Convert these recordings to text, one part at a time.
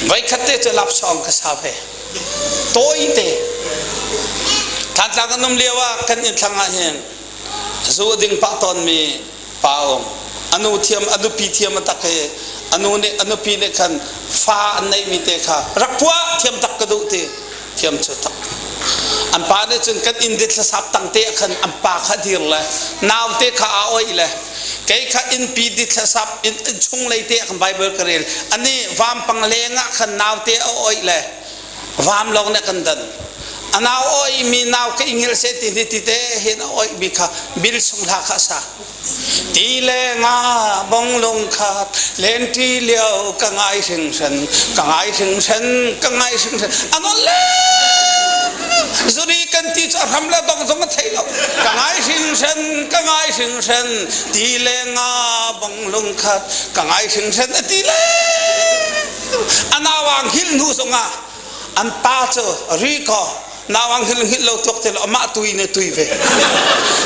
Voikhat te cu lapsawng ka sa ve. Tawi te. Thantlang kan um lio ah kan inn thlang ah hin zu a ding pah tawnmi pa um. A nu thiam, a nupi thiam a tak i a nu nih a nupi nih khan fa an neihmi te kha rak puah thiam tak ka duh ti thiam cu tak. An pa nih cun kan inn ditthlasap tang te ah khan an pa kha dir le naute kha aa oih le kei kha innpi ditthlasap inn chung lei te ah khan Bible ka rel. Ani vampang leng ah khan naute a oih le vam lawng nih kan dan. A nau oih mi nau ka ingil se ti ni ti te hin a oih mi kha bil sung hla kha sa. Ti le nga bong lung khat len ṭi lio ka ngai hringhran ka ngai hringhran ka ngai hringhran a non le zuri kan ti cu a hram le dong zong a thei lo ka ngai hringhran ka ngai hringhran ti le nga bong lung khat ka ngai hringhran a ti le a nauang hil hnu zongah an pa cu ri kaw nauang hil hngilh lo tuak te lo amah tui ne tui ve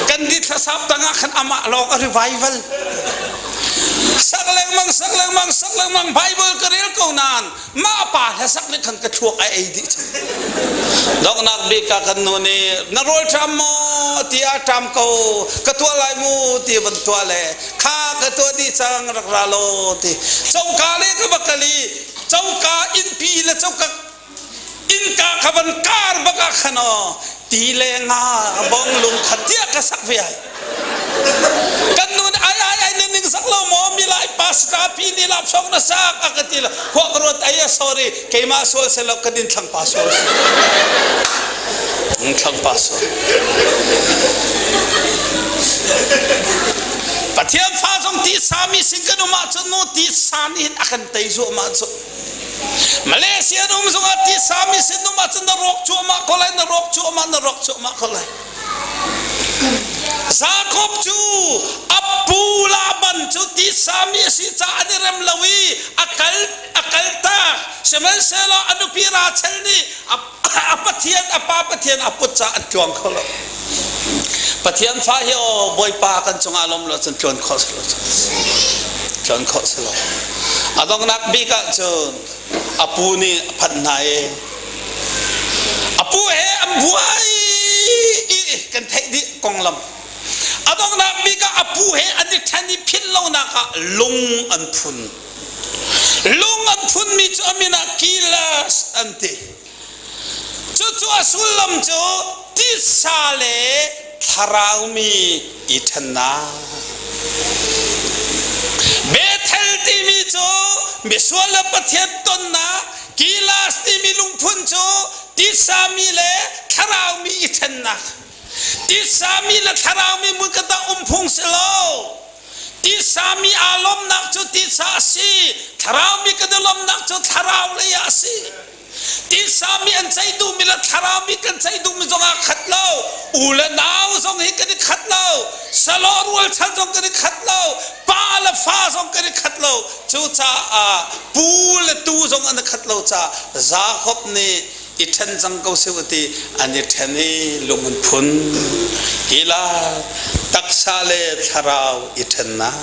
kan di thlasap tangah khan amah lawng a revival sak lengmang sak lengmang sak lengmang bible ka rel ko nain mah pa hlasak nih khan ka thluak a ei dih cang donghnak bik ah kan nu nih na rawl ṭam maw ti a ṭam ko ka tuah lai mu ti van tuah le kha ka tuah dih cang rak ra law ti coka le ka va kal i coka innpi le coka innka kha van kar bak ah khan aw ti le nga bong lung kha tiah ka sak ve ai kan nun ai ai ai na ning sak lo maw mi lai pastor pi ni lap song na sak a ka ti la khua ka ruat ai sorry keimah sual se lo kan in thlang pa sual thlang pa sual Pathian fa zong ti sami sin kan um ahcun mu ti sa nih hin a kan tei zuahmah cu Malaysia um zongah ti sami sin um ahcun na rawk cuahmah ko lai na rawk cuahmah na rawk cuahmah ko lai Jakob cu a pu Laban cu tisami a si caah an i rem lo i a kal a kaltak sihmanhsehlaw a nupi Rachel nih a Pathian a pa Pathian a put caah an tluang kho lo. Pathian fa hi aw Bawipa kan cungah lawm lo cun tluan khawh si lo tluan khawh si lo. A donghnak bik ah cun a pu nih a phanh hna i a pu he an buai i kan theih dih konglam. A donghnak bik ah a pu he an i ṭhen i philh lonak ah lung an phun. Lung an phunmi cu a min ah Kilas an ti. Cucu a sullam cu titsa le thlaraumi i ṭhennak. Bethel timi cu misual le Pathian tonnak, Kilas timi lungphun cu titsami le thlaraumi i ṭhennak. Titsami le thlaraumi mun ka dah um phung si lo. Tisami aa lawmnak cu titsa a si. Thlaraumi kan i lawmnak cu thlarau lei ah a si. Tisami an ceih duhmi le thlaraumi kan ceih duhmi zong aa khat lo. U le nau zong hi kan i khat lo. Salo rualchan zong kan i khat lo. Pa le fa zong kan i khat lo. Cucaah pu le tu zong an i khat lo caah Jakob nih i ṭhen cang ko seh u ti an i ṭhen i lung an phun. Ila taksa le thlarau i ṭhennak.